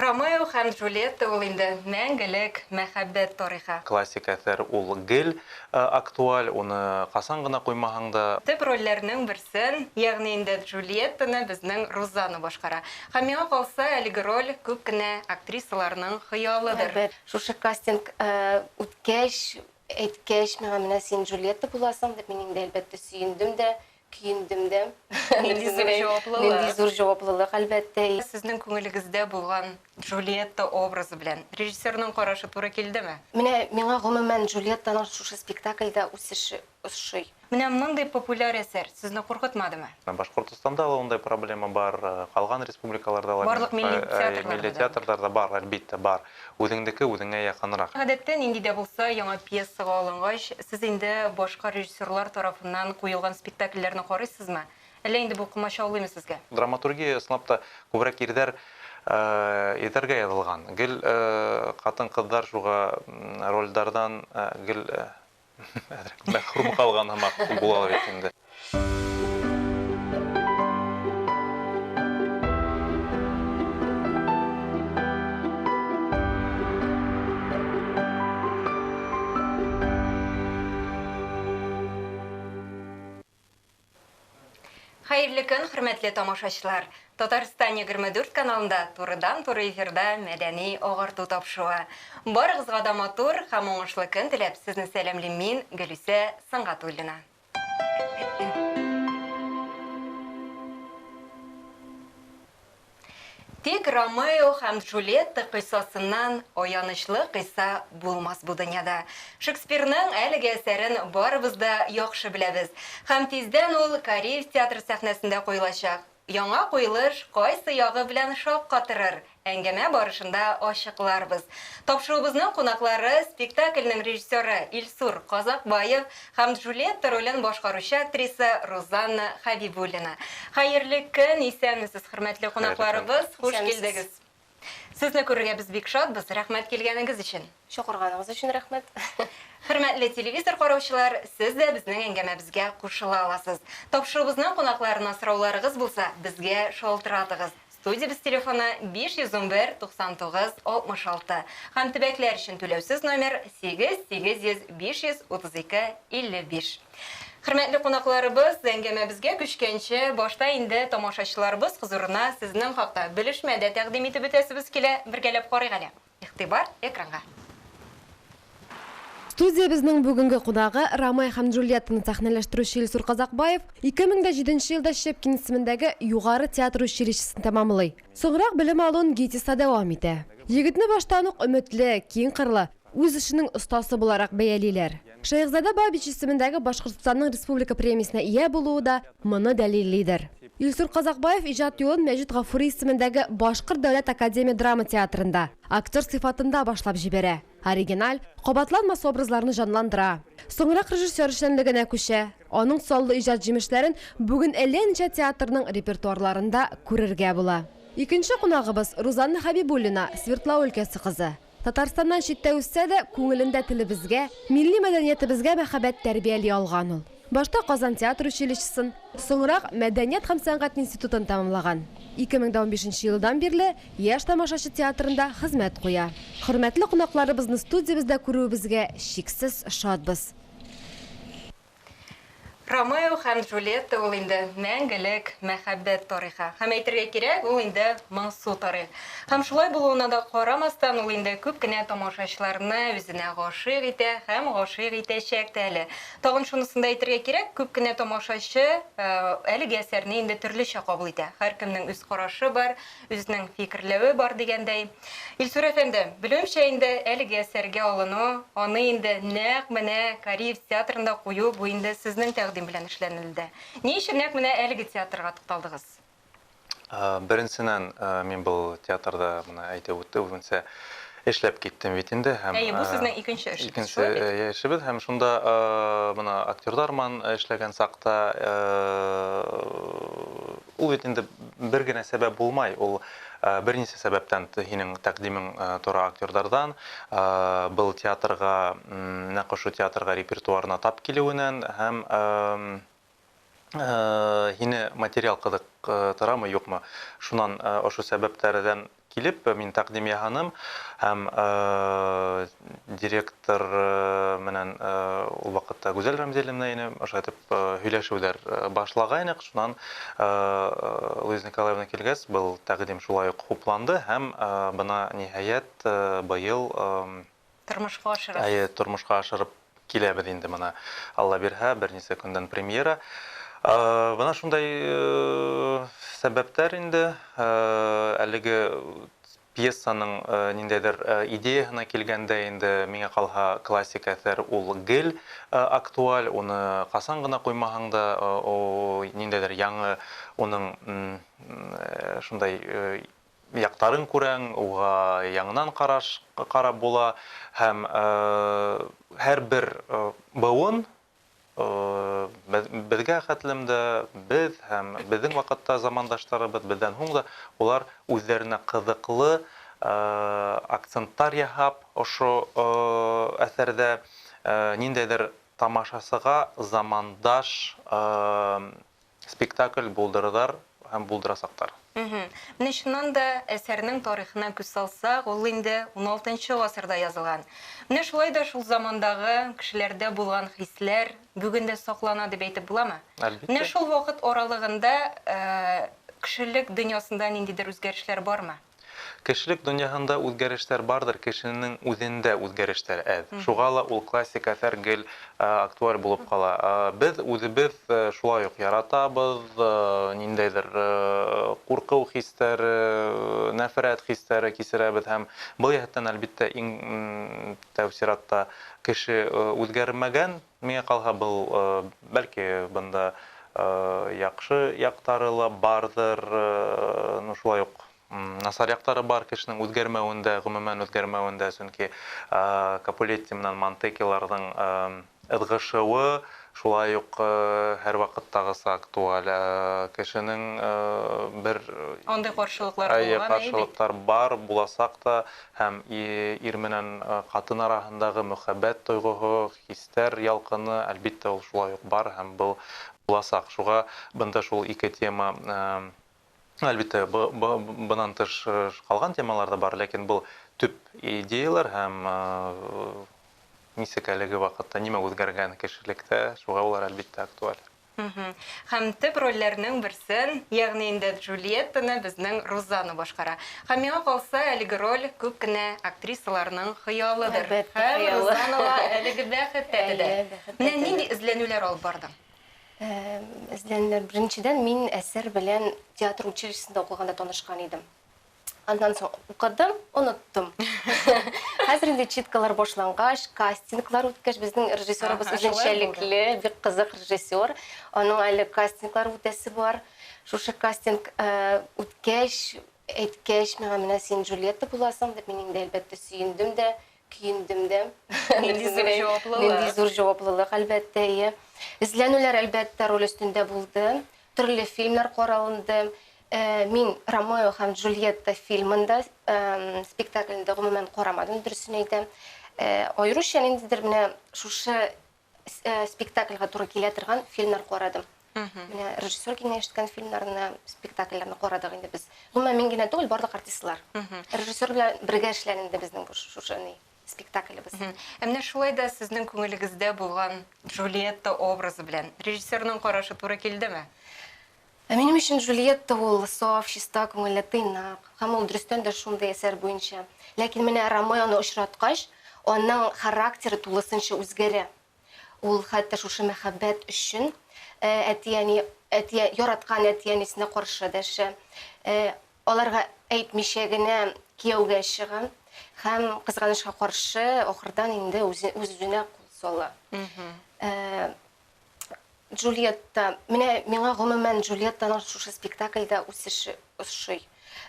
Ромео һәм Джульетта ул инде мәңгелек мәхәббәт тарихы. Классик әсәр ул гел актуаль, уны касан гына куймаһаң да. Төп рольләрнең берсен, ягъни инде Джульеттаны безнең Рузана башкара. Һәм миңа калса, әлеге роль күп кенә актрисаларның хыялыдыр. Әлбәт, шушы кастинг үткәч, әйткәч миңа, менә син Джульетта буласың дип, мин инде, әлбәттә, сөендем дә, көендем дә. Нинди зур җаваплылык. Нинди зур җаваплылык, әлбәттә. Сезнең күңелегездә булган Джульетта образы белән режиссерның карашы туры килдеме? Менә миңа гомумән Джульеттаның шушы спектакльдә үсеше ошый. Менә мондый популяр әсәр сезне куркытмадымы? Башкортостанда ла ундай проблема бар, калган республикаларда ла Барлык милли театрларда милли театрларда бар, әлбиттә, бар. Үзеңнеке үзеңә якынрак. Гадәттә, нинди дә булса яңа пьесага алынгач, сез инде башка режиссерлар тарафыннан куелган спектакльләрне карыйсызмы? Әллә инде бу комачаулыймы сезгә? Драматургия, ысынлап та, күбрәк ирдәр, ирдәргә язылган. Гел катын-кызлар шуга рольдардан гел Әзрәк мәхрүм калган һымак була бит инде. Хәерле көн, хөрмәтле тамашачылар! Татарстан 24 каналында турыдан-туры эфирда мәдәни агарту тапшыруы. Барыгызга да матур һәм уңышлы көн теләп, сезне сәламлим мин, Гөлүсә Сөнгатуллина. Тик Ромео һәм Джульетта кыйссасыннан аянычлы кыйсса булмас бу дөньяда. Шекспирның әлеге әсәрен барыбыз да яхшы беләбез. Һәм тиздән ул Кариев театры сәхнәсендә куелачак. Яңа куелыш кайсы ягы белән шаккатырыр, әңгәмә барышында ачыкларбыз. Тапшыруыбызның кунаклары, спектакльнең режиссеры Илсур Казакбаев һәм Джульетта ролен башкаручы актриса Рузанна Хәбибуллина. Хәерле көн, исәнмесез, хөрмәтле кунакларыбыз, хуш килдегез. Сезне күрергә без бик шатбыз, рәхмәт килгәнегез өчен. Чакырганыгыз өчен рәхмәт. Хөрмәтле телевизор караучылар, сез дә безнең әңгәмәбезгә кушыла аласыз. Тапшыруыбызның кунакларына сорауларыгыз булса, безгә шалтыратыгыз. Студиябез телефоны 511 99 66 һәм төбәкләр өчен түләүсез номер 8 800 532 55. Хөрмәтле кунакларыбыз, әңгәмәбезгә күчкәнче, башта инде тамашачыларыбыз хозурына сезнең хакта белешмә дә тәкъдим итеп үтәсебез килә, бергәләп карыйк әле. Игътибар, экранга! Студиябезнең бүгенге кунагы, Ромео һәм Джульеттаны сәхнәләштерүче Илсур Казакбаев 2007 нче елда Щепкин исемендәге Югары театр училищесын тәмамлый. Соңрак белем алуын ГИТИСта дәвам итә. Егетне баштан ук өметле, киң кырлы, үз эшенең остасы буларак бәялиләр. Шәехзадә Бабич исемендәге Башкортстанның республика премиясенә ия булуы да моны дәлиллидер. Илсур Казакбаев иҗат юлын Мәҗит Гафури исемендәге Башкорт дәүләт академия драма театрында, актер сыйфатында башлап җибәрә. Оригиналь, кабатланмас образларны җанландыра. Соңрак режиссер эшчәнлегенә күчә. Аның саллы иҗат җимешләрен бүген әллә ничә театрның репертуарларында күрергә була. Икенче кунагыбыз, Рузанна Хәбибуллина, Свердлау өлкәсе кызы. Татарстаннан читтә үссә дә, күңелендә телебезгә, милли мәдәниятебезгә мәхәббәт тәрбияли алган ул. Башта Казан театр училищесын, соңрак Мәдәният һәм сәнгать институтын тәмамлаган. 2015 нче елдан бирле Яшь тамашачы театрында хезмәт куя. Хөрмәтле кунакларыбызны студиябездә күрүебезгә чиксез шатбыз. Ромео һәм Джульетта ул инде мәңгелек мәхәббәт тарихы. Һәм әйтергә кирәк, ул инде моңсу тарих. Һәм шулай булуына да карамастан, ул инде күп кенә тамашачыларны үзенә гашыйк итә һәм гашыйк итәчәк тә әле. Тагын шунысын да әйтергә кирәк, күп кенә тамашачы әлеге әсәрне инде төрлечә кабул итә. Һәркемнең үз карашы бар, үзенең фикерләве бар дигәндәй. Илсур әфәнде, белүемчә инде әлеге әсәргә алыну, аны инде нәкъ менә Кариев театрында кую бу инде сезнең тәкъдим белән эшләнелде. Ни өчен нәкъ менә әлеге театрга тукталдыгыз? Беренченнән, мин был театрда, менә әйтеп үтүемчә, эшләп киттем бит инде һәм Әйе, бу сезнең икенче эшегез, икенче шулай бит? эшебез һәм шунда менә актерлар ман эшләгән чакта Ул бит инде бер генә сәбәп булмай, ул берничә сәбәптән һинең тәкъдимең тора актердардан, был театрга, нәкъ ошо театрга репертуарына тап килүеннән һәм һине материал кызыктырамы, юкмы, шуннан ошо сәбәптәрдән. Килеп, мин тәкъдим яһаным һәм директор менән ул вакытта Гүзәл Рәмзилевна ине, ошо итеп һөйләшүләр башлагайнык. Шуннан Луиза Николаевна килгәс, был тәкъдим шулай ук хупланды һәм бына ниһаять быел Тормышка ашырып. Әйе, тормышка ашырып киләбез инде моны. Алла бирһә, берничә көндән премьера. Менә шундай сәбәпләр инде. Әлеге пьесаның ниндәйдер идеяһына килгәндә инде, миңа калһа, классик әсәр ул гел актуаль, уны касан гына куймаһаң да, ниндәйдер яңы уның шундай яктарын күрәң, уга яңынан караш карап була һәм һәрбер буын безгә хәтлем дә без һәм безнең вакытта замандашларыбыз, бездән һуң да улар үзләренә кызыклы акцентлар яһап ошо әсәрдә ниндәйдер тамашасыга замандаш Спектакль булдырырдар һәм булдырасактар. Менә чыннан да әсәрнең тарихына күз салсак, ул инде уналтынчы гасырда язылган. Менә шулай да шул замандагы кешеләрдә булган хисләр бүген дә саклана дип әйтеп буламы? Әлбиттә. Менә шул вакыт аралыгында кешелек дөньясында ниндидер үзгәрешләр бармы? Кешелек дөньяһында үзгәрешләр бардыр, кешенең үзендә үзгәрешләр әз. Шуга ла ул классик әсәр гел актуаль булып кала. Без үзебез шулай ук яратабыз, ниндәйдер курку хисләре, нәфрәт хисләре кичерәбез һәм был йәһәттән, әлбиттә, иң тәү чиратта кеше үзгәрмәгән. Миңа калһа, был, бәлки, бында яхшы яктары ла бардыр, ну, шулай ук Насар яктары бар кешенең үзгәрмәвендә, гомумән үзгәрмәвендә, чөнки Капулетти менән Монтекиларның ызгышуы шулай ук һәрвакыттагысы актуаль. Кешенең бер Андый каршылыклар булган, әйе бит. Каршылыклар бар, буласак та, һәм ир менән хатын араһындагы мөхәббәт тойгыһы, хистәр ялкыны, әлбиттә, ул шулай ук бар һәм был буласак. Шуга бында шул ике тема Әлбиттә, бынан тыш калган темалар да бар, ләкин был төп идеялар һәм ничек әлеге вакытта нимә үзгәргән кешелектә, шуга улар әлбиттә актуаль. Һәм төп рольләрнең берсен, ягъни инде Джульеттаны безнең Рузана башкара. Һәм миңа калса, әлеге роль күп кенә актрисаларның хыялыдыр. Әлбәттә, Һәм хыялы. Рузанага әлеге бәхет тәтеде. Әйе, бәхет Менә тәтеде. нинди эзләнүләр алып бардың? Эзләнүләр. Беренчедән, мин әсәр белән театр училищесында укыганда танышкан идем. Аннан соң укыдым, оныттым. Хәзер инде читкалар башлангач, кастинглар үткәч, безнең режиссерыбыз үзенчәлекле, бик кызык режиссер. Аның әле кастинглар үтәсе бар. Шушы кастинг үткәч, әйткәч миңа, менә син Джульетта буласың дип, мин инде әлбәттә сөендем дә, Көендем дә. Нинди зур җаваплылык. Нинди зур җаваплылык, әлбәттә, әйе. Эзләнүләр, әлбәттә, роль өстендә булды. Төрле фильмнар каралынды. Мин Ромео һәм Джульетта фильмын да, спектаклен дә гомумән карамадым, дөресен әйтәм. Аеруча ниндидер менә шушы спектакльгә туры килә торган фильмнар карадым. Менә режиссер киңәшткән фильмнарны, спектакльләрне карадык инде без. Гомумән, мин генә түгел, барлык артистлар. Режиссер белән бергә эшләнде инде безнең бу шушы ни спектаклебез. Ә менә шулай да сезнең күңелегездә булган Джульетта образы белән режиссерның карашы туры килдеме? Ә минем өчен Джульетта ул саф, чиста күңелле, тыйнак. Һәм ул дөрестән дә шундый әсәр буенча. Ләкин менә Ромеоны очраткач, аның характеры тулысынча үзгәрә. Ул хәтта шушы мәхәббәт өчен әти-әни, әти, яраткан әти-әнисенә каршы дәшә. Аларга әйтмичә генә кияүгә чыга һәм, кызганычка каршы, ахырдан инде үз-үзенә кул сала. Джульетта. Менә миңа гомумән Джульеттаның шушы спектакльдә үсеше ошый.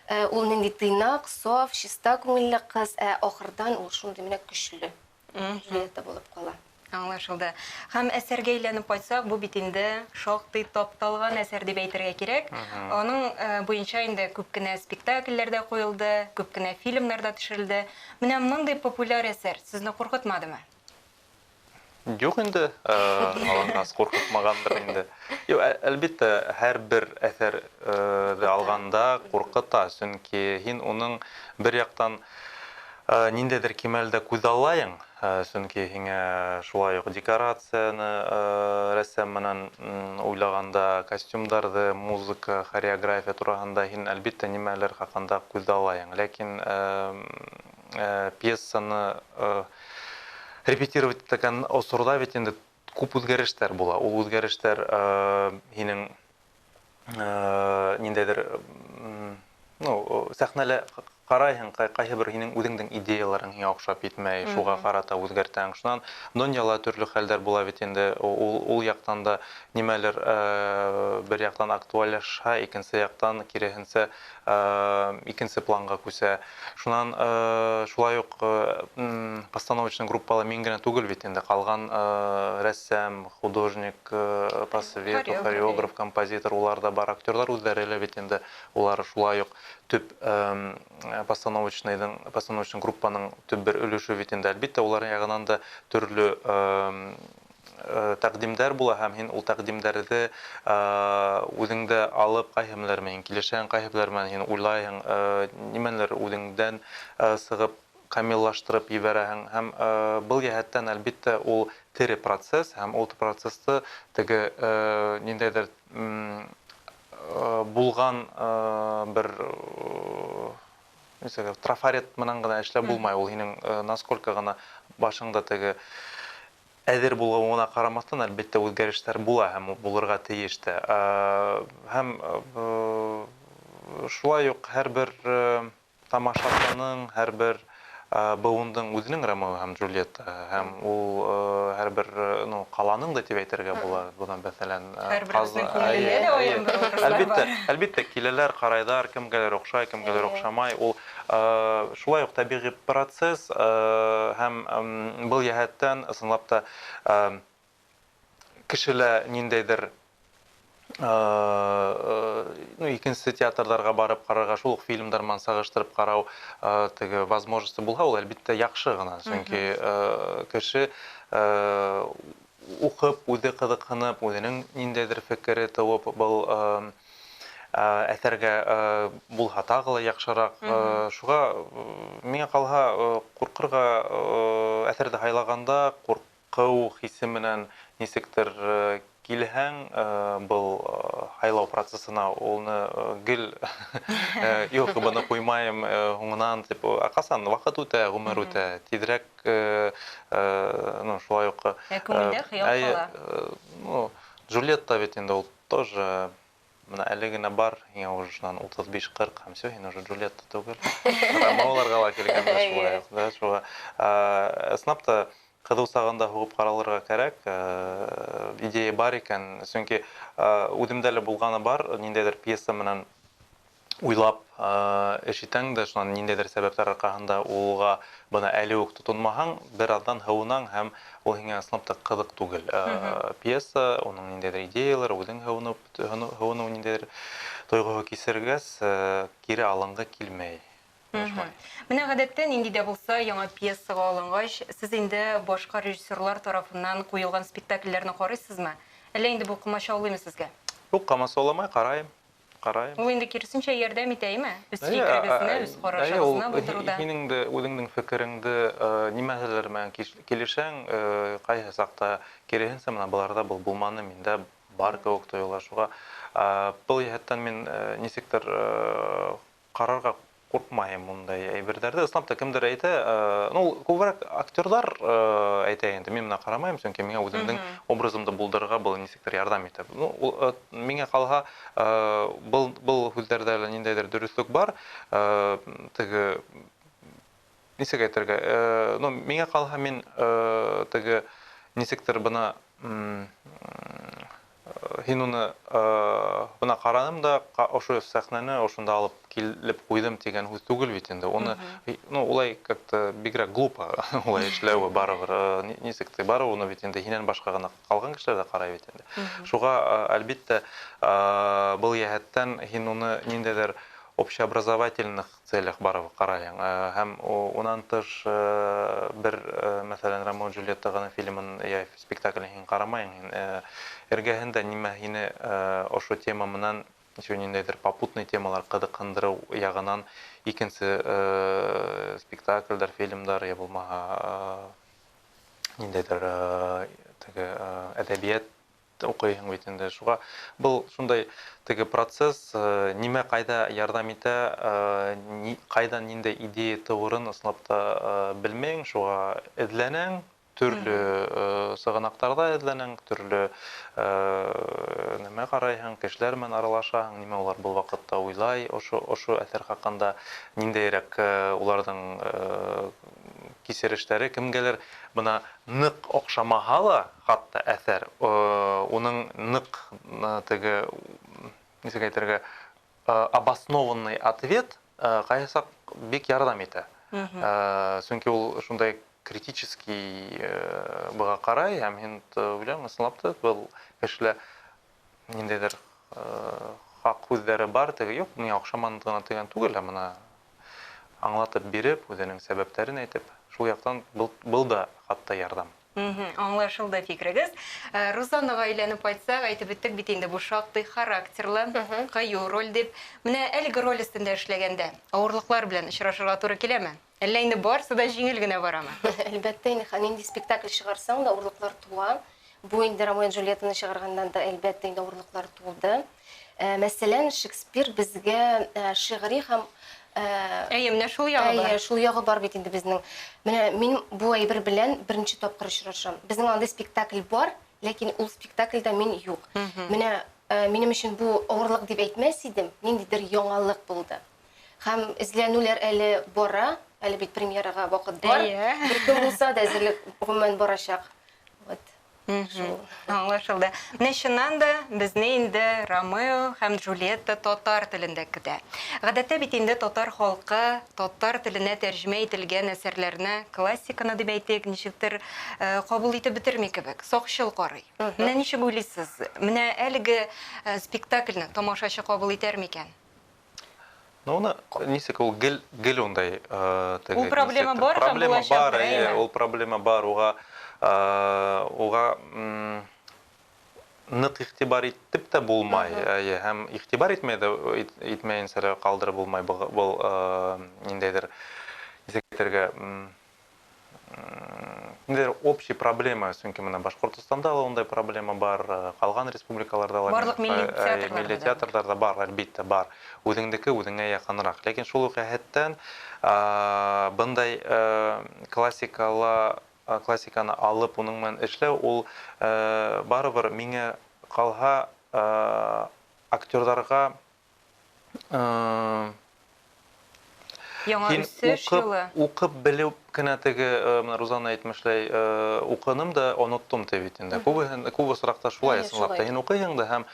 Э, ул нинди тыйнак, саф, чиста күңелле кыз, ә ахырдан ул шундый менә көчле Джульетта булып кала. Аңлашылды. Һәм әсәргә әйләнеп кайтсак, бу бит инде шактый тапталган әсәр дип әйтергә кирәк. Аның э, буенча инде күп кенә спектакльләр дә куелды, күп кенә фильмнар да төшерелде. Менә мондый популяр әсәр сезне куркытмадымы? Юк инде, алаңгас куркытмагандыр инде. Юк, әлбәттә, һәрбер әсәр дә алганда куркыта, чөнки һин уның бер яктан ниндәйдер кимәлдә күзаллайың, чөнки һиңә шулай ук декорацияне рәссам менән уйлаганда, костюмдарды, музыка, хореография тураһында һин, әлбәттә, нимәлер хакында күзаллайың. Ләкин пьесаны репетировать иткән осорда бит инде күп үзгәрешләр була. Ул үзгәрешләр һинең ниндәйдер, ну, сәхнәлә карайһың, кайсы бер һинең үзеңнең идеяларың һиңа охшап җитмәй, шуга карата үзгәртәң. Шуннан дөньяла төрле хәлләр була бит инде. Ул яктан да нимәлер бер яктан актуальләшә, икенче яктан киресенчә икенче планга күчә. Шуннан шулай ук постановочный группала мин генә түгел бит инде, калган рәссам, художник по свету, хореограф, композитор, улар да бар, актерлар үзләре лә бит инде, улар шулай ук төп постановочныйның, постановочный группаның төп бер өлеше бит инде. Әлбәттә, улар ягынан да төрле тәкъдимдәр була, һәм һин ул тәкъдимдәрҙе үҙеңдә алып, ҡайһы менән килешәң, ҡайһы менән һин уйлайһың, нимәлер үҙеңдән сығып камиллаштырып ебәрәһең. Һәм был йәһәттән, әлбиттә, ул тере процесс, һәм ул процессты теге ниндәйҙер булған бер нисек трафарет менән генә эшләп булмай. Ул һинең насколько гына башыңда теге әҙер булыуына ҡарамаҫтан, әлбиттә, үҙгәрештәр була һәм булырға тейеш тә. Һәм шулай уҡ һәр бер тамашасының, һәр бер быуындың үҙенең Ромео һәм Джульетта, һәм ул һәр бер, ну, ҡаланың да тип әйтергә була. Бына, мәҫәлән, һәрберебезнең күңелендә дә аерым бер образлар әлбиттә, бар. Әлбиттә, киләләр, ҡарайҙар, кемгәлер оҡшай, кемгәлер оҡшамай. Ул шулай уҡ тәбиғи процесс, һәм был йәһәттән ысынлап та кешелә ниндәйҙер, ну, икенсе театрҙарға барып ҡарарға, шул уҡ фильмдар менән сағыштырып ҡарау теге возможности булһа, ул, әлбиттә, яҡшы ғына, сөнки кеше уҡып, үҙе ҡыҙыҡһынып, үҙенең ниндәйҙер фекере тыуып, был әҫәргә булһа, тағы ла яҡшыраҡ. Шуға, миңә ҡалһа, ҡурҡырға, әҫәрҙе һайлағанда ҡурҡыу хисе менән нисектер килһәң был һайлау процессына, уны гел юҡ, быны ҡуймайым һуңынан тип, ә ҡасан ваҡыт үтә, ғүмер үтә тиҙерәк, ну, шулай уҡ. Ә күңелдә хыял ҡала. Ну, Джульетта бит инде ул тоже бына әле генә бар, һиңә уже шунан 35-40, һәм все, һин уже Джульетта түгел. Ромеоларға ла килгәндә шулай уҡ, да, шуға ысынлап та ҡыҙыу сағында һуғып ҡаралырға кәрәк, идея бар икән, сөнки үҙемдә лә булғаны бар, ниндәйҙер пьеса менән уйлап эш итәң дә, шунан ниндәйҙер сәбәптәр арҡаһында уға бына әле үк тотонмаһаң, бер аҙҙан һыуынаң, һәм ул һиңә ысынлап та ҡыҙыҡ түгел. Пьеса, уның ниндәйҙер идеялар, үҙең һыуынып, һыуыныу ниндәйҙер тойғоһо кисергәс, кире алынғы килмәй. Менә ғәҙәттә нинди дә булһа яңа пьесаға алынғас, сез инде башҡа режиссерлар тарафынан ҡуйылған спектакльләрне ҡарайһызмы? Әллә инде был ҡамасаулаймы һеҙгә? Юҡ, ҡамасауламай, ҡарайым. Ҡарайым. Ул инде киреһенсә ярҙам итәме? Үҙ фекерегеҙҙе, үҙ ҡарашығыҙны булдырыуҙа. Һинең дә үҙеңдең фекереңде нимәһеләр менән килешәң, ҡайһы саҡта киреһенсә, менә быларҙа был булманы, миндә бар кеүек тойола. Шуға был йәһәттән мин нисектер ҡарарға ҡурҡмайым ундай әйберҙәрҙе. Ысынлап та кемдер әйтә, ну, күберәк актерҙар әйтә инде, мин менә ҡарамайым, сөнки миңә үҙемдең образымды булдырырға был нисектер ярҙам итә. Ну, миңә ҡалһа, был һүҙҙәрҙә лә ниндәйҙер дөрөҫлөк бар. Теге нисек әйтергә, ну, миңә ҡалһа, мин теге нисектер бына һин уны бына ҡараным да, ошо сәхнәне ошонда алып килеп ҡуйҙым тигән һүҙ түгел бит инде. Уны, ну, улай как-то бигерәк глупо улай эшләүе барыбер. Нисек тә барыбер уны бит инде һинән башҡа ғына ҡалған кешеләр дә ҡарай бит инде. Шуға, әлбиттә, был йәһәттән һин уны ниндәйҙер общеобразовательных целях барыбер карайың. Һәм унан тыш бер, мәсәлән, Ромео Джульетта гына фильмын я спектаклен һин карамайың, һин эргәһендә нимә һине ошо тема менән еще ниндәйдер попутный темалар кызыксындырыу ягынан икенче спектакльдәр, фильмдар, я булмаһа ниндәйдер теге әдәбият укыйһың бит инде. Шуга был шундай теге процесс, нимә кайда ярдәм итә, кайдан ниндәй идея тыуырын ысынлап та белмәйең, шуга эҙләнәң, төрлө сығанаҡтарҙа эҙләнәң, төрлө нәмә ҡарайһың, кешеләр менән аралашаһың, нимә улар был ваҡытта уйлай ошо әҫәр хаҡында, ниндәйерәк уларҙың кисерештәре, кемгәлер бына ныҡ оҡшамаһа ла хатта әҫәр, уның ныҡ теге, нисек әйтергә, обоснованный ответ ҡайһысаҡ бик ярҙам итә. Сөнки ул шундай критический быға ҡарай, һәм һин уйлайһың, ысынлап та был кешелә ниндәйҙер хаҡ һүҙҙәре бар, теге юҡ, миңә оҡшаманы ғына тигән түгел, ә бына аңлатып биреп, үҙенең сәбәптәрен әйтеп, шул яҡтан был да хатта ярҙам. Аңлашылды фикерегеҙ. Рузанаға әйләнеп ҡайтсаҡ, әйтеп үттек бит инде, бу шактый характерлы, ҡыйыу роль дип. Менә әлеге роль өҫтөндә эшләгәндә ауырлыҡлар белән осрашырға тура киләме? Әллә инде барысы да җиңел генә барамы? Әлбәттә, инде нинди спектакль чыгарсаң да ауырлыҡлар туа. Бу инде Ромео и Джульеттаны чыгарганнан да әлбәттә инде ауырлыҡлар туды. Мәсәлән, Шекспир безгә шигъри һәм Әйе, менә шул ягы бар. Әйе, шул ягы бар бит инде безнең. Менә мин бу әйбер белән беренче тапкыр очрашам. Безнең андый спектакль бар, ләкин ул спектакльдә мин юк. Менә минем өчен бу авырлык дип әйтмәс идем, ниндидер яңалык булды. Һәм эзләнүләр әле бара, әле бит премьерага вакыт бар. Бер көн булса да әзерлек гомумән барачак. Вот. Аңлашылды. Менә чыннан да безне инде Ромео һәм Джульетта татар телендә көтә. Гадәттә бит инде татар халкы татар теленә тәрҗемә ителгән әсәрләрне, классиканы дип әйтик, ничектер кабул итеп бетерми кебек, сакчыл карый. Менә ничек уйлыйсыз? Менә әлеге спектакльне тамашачы кабул итәр микән? Ну, уны нисек ул гел, гел ундай, теге Ул проблема нисектер. бар һәм Проблема булачак, бар, әйе, әйеме? ул проблема бар. Уга нык игътибар итеп тә булмай, әйе, һәм игътибар итмәй дә, итмәенсә лә калдырып булмай был ниндәйдер, нисек әйтергә, ниндәйдер общий проблема, чөнки менә Башкортостанда ла ундай проблема бар, калган республикаларда ла Барлык милли театрларда милли да. театрларда бар, әлбиттә бар. Үҙеңдеке үҙеңә яҡынраҡ. Ләкин шул уҡ йәһәттән, бындай классиканы алып, уның менән эшләү, ул барыбер миңә ҡалһа, актерҙарға, Яңа һин үсеш юлы. уҡып белеп кенә теге, менә Рузана әйтмешләй, уҡыным да оноттом тип бит инде. Күп осраҡта шулай Әйе, ысынлап та. шулай. Һин уҡыйһың да һәм,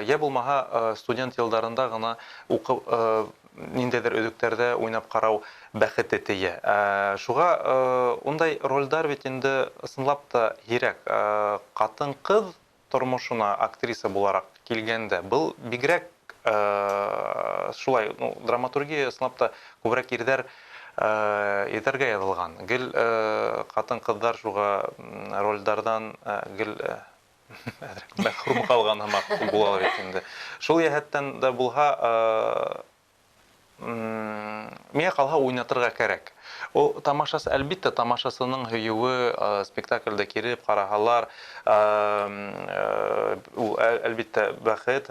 йә булмаһа, студент йылдарында ғына уҡып, ниндәйҙер өҙөктәрҙә уйнап ҡарау бәхете тейә. Шуға, ундай ролдәр бит инде ысынлап та һирәк. Ҡатын-ҡыҙ тормошона актриса булараҡ килгәндә, был бигерәк, шулай, ну, драматургия ысынлап та күберәк ирҙәргә яҙылған. Гел, ҡатын-ҡыҙҙар шуға, ролдәрҙән, гел, әҙерәк мәхрүм ҡалған һымаҡ була бит инде. Шул йәһәттән дә булһа, миңә ҡалһа уйнатырға кәрәк. Ул тамашасы, әлбиттә, тамашасының һөйөүе, спектакльдә килеп ҡараһалар, ул әлбиттә бәхет,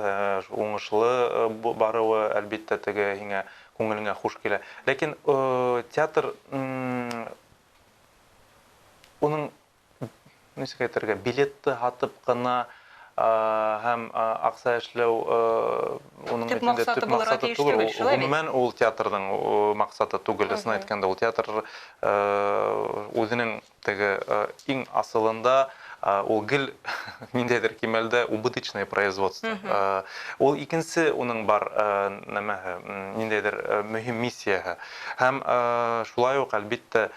уңышлы, барыуы, әлбиттә, теге һиңә күңелеңә хуш килә. Ләкин, театр, уның, нисек әйтергә, билетты һатып ҡына, һәм, аҡса эшләү, уның Төп бит инде маҡсаты төп булырға маҡсаты тейеш түгел. түгел, Ул шулай бит? Ғөмүмән, ул театрҙың, маҡсаты түгел. Ысын әйткәндә, ул театр, үҙенең теге, иң асылында, ул гел ниндәйҙер кимәлдә убыточное производство. Ул икенсе уның бар, нәмәһе, ниндәйҙер, мөһим миссияһы. Һәм, шулай уҡ, әлбиттә,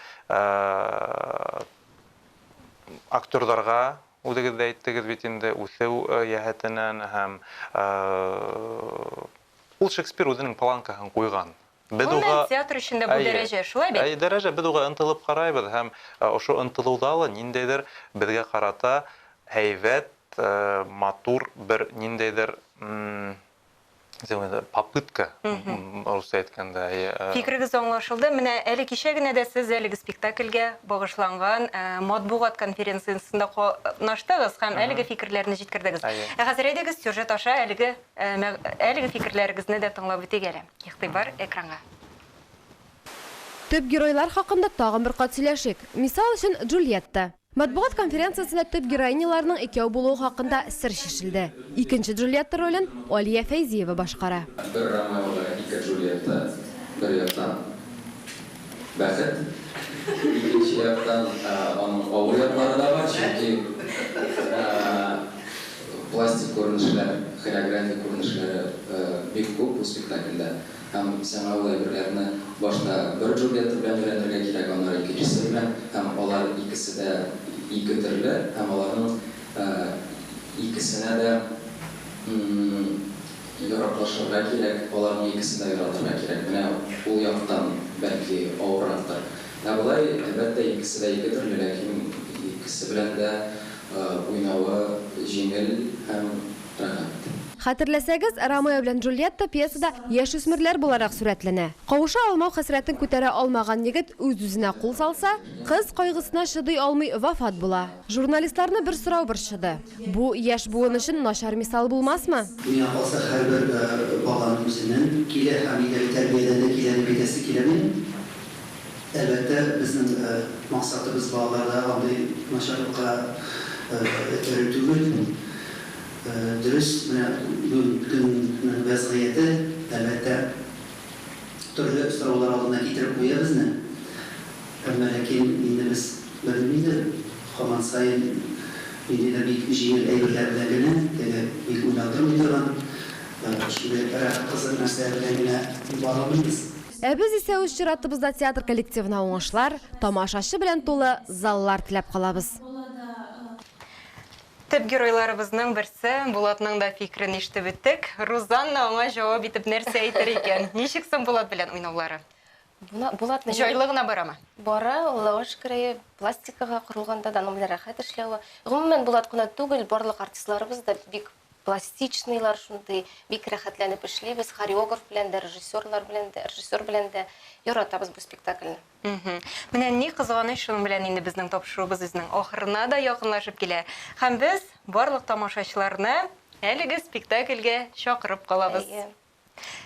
актерҙарға, үҙегеҙ ҙә әйттегеҙ бит инде, үҫеү, йәһәтенән һәм, Ул Шекспир үзенең планкаһын куйган. Без Гомумән, уга театр өчен дә бу Әйе. дәрәҗә, шулай бит? Әйе, дәрәҗә. Без уга ынтылып карайбыз һәм ошо ынтылуда ла ниндәйдер безгә карата һәйбәт, матур бер ниндәйдер попытка, русча әйткәндә, әйе. Фикерегез аңлашылды. Менә әле кичә генә дә сез әлеге спектакльгә багышланган матбугат конференциясендә катнаштыгыз һәм әлеге фикерләрне җиткердегез. Ә хәзер әйдәгез сюжет аша әлеге әлеге фикерләрегезне дә тыңлап үтик әле. Игътибар экранга. Төп геройлар хакында тагын бер кат сөйләшик. Мисал өчен, Джульетта. Матбугат конференциясендә төп героиняларның икәү булуы хакында сер чишелде. Икенче Джульетта ролен Алия Фәйзиева башкара. Бер Ромеога ике Джульетта, бер яктан, бәхет, икенче яктан, аның авыр яклары да бар, чөнки пластик күренешләр, хореография күренешләре бик күп бу спектакльдә. Һәм сиңа ул әйберләрне башта бер Джульетта белән өйрәнергә кирәк, аннары икенчесе белән, һәм алар икесе дә ике төрле, һәм аларның икесенә дә яраклашырга кирәк, аларның икесен дә яратырга кирәк. Менә ул яктан, бәлки, авыррактыр. Ә болай, әлбәттә, икесе дә ике төрле, ләкин икесе белән дә уйнавы җиңел һәм рәхәт. Хәтерләсәгез, Ромео белән Джульетта пьесада яшүсмерләр буларак сурәтләнә. Кавыша алмау хәсрәтен күтәрә алмаган егет үз-үзенә кул салса, кыз кайгысына чыдый алмый вафат була. Журналистларны бер сорау борчыды. Бу яшь буын өчен начар мисал булмасмы? Миңа калса, һәрбер баланың үзеннән килә һәм өйдәге тәрбиядән дә килә дип әйтәсе килә минем. Әлбәттә, безнең максатыбыз балаларда андый начарлыкка этәрү түгел. Дөрес, менә бүгенге көннең вәзгыяте, әлбәттә, төрле сораулар алдына китереп куя безне. Әмма ләкин инде без, белмим инде, һаман саен ниндидер бик җиңел әйберләр белән генә, теге бик уйлап тормый торган, шундый рәхәт кызык нәрсәләр белән генә бара алмыйбыз. Ә без исә үз чиратыбызда театр коллективына уңышлар, тамашачы белән тулы заллар теләп калабыз. Төп геройларыбызның берсе Булатның да фикерен ишетеп үттек. Рузанна аңа җавап итеп нәрсә әйтер икән? Ничек соң Булат белән уйнаулары? Булат Җайлы гына барамы? Бара, Аллага шөкер, әйе, пластикага корылганда да аның белән рәхәт эшләве. Гомумән, Булат кына түгел, барлык артистларыбыз да бик пластичныйлар шундый, бик рәхәтләнеп эшлибез, хореограф белән дә, режиссерлар белән дә, режиссер белән дә яратабыз бу спектакльне. Менә ни кызганыч, шуның белән инде безнең тапшыруыбыз үзенең ахырына да якынлашып килә. Һәм без барлык тамашачыларны әлеге спектакльгә чакырып калабыз. Әйе.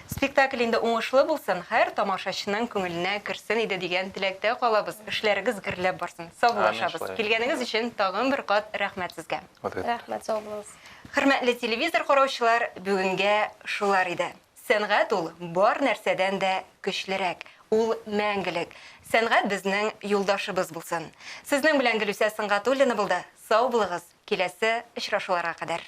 Спектакль инде уңышлы булсын, һәр тамашачының күңеленә керсен иде дигән теләктә калабыз. Эшләрегез гөрләп барсын. Саубуллашабыз. Килгәнегез өчен тагын бер кат рәхмәт сезгә. Рәхмәт, сау булыгыз. Хөрмәтле телевизор караучылар, бүгенгә шулар иде. Сәнгать ул бар нәрсәдән дә көчлерәк. Ул мәңгелек. Сәнгать безнең юлдашыбыз булсын. Сезнең белән Гөлүсә Сөнгатуллина булды. Сау булыгыз, киләсе очрашуларга кадәр.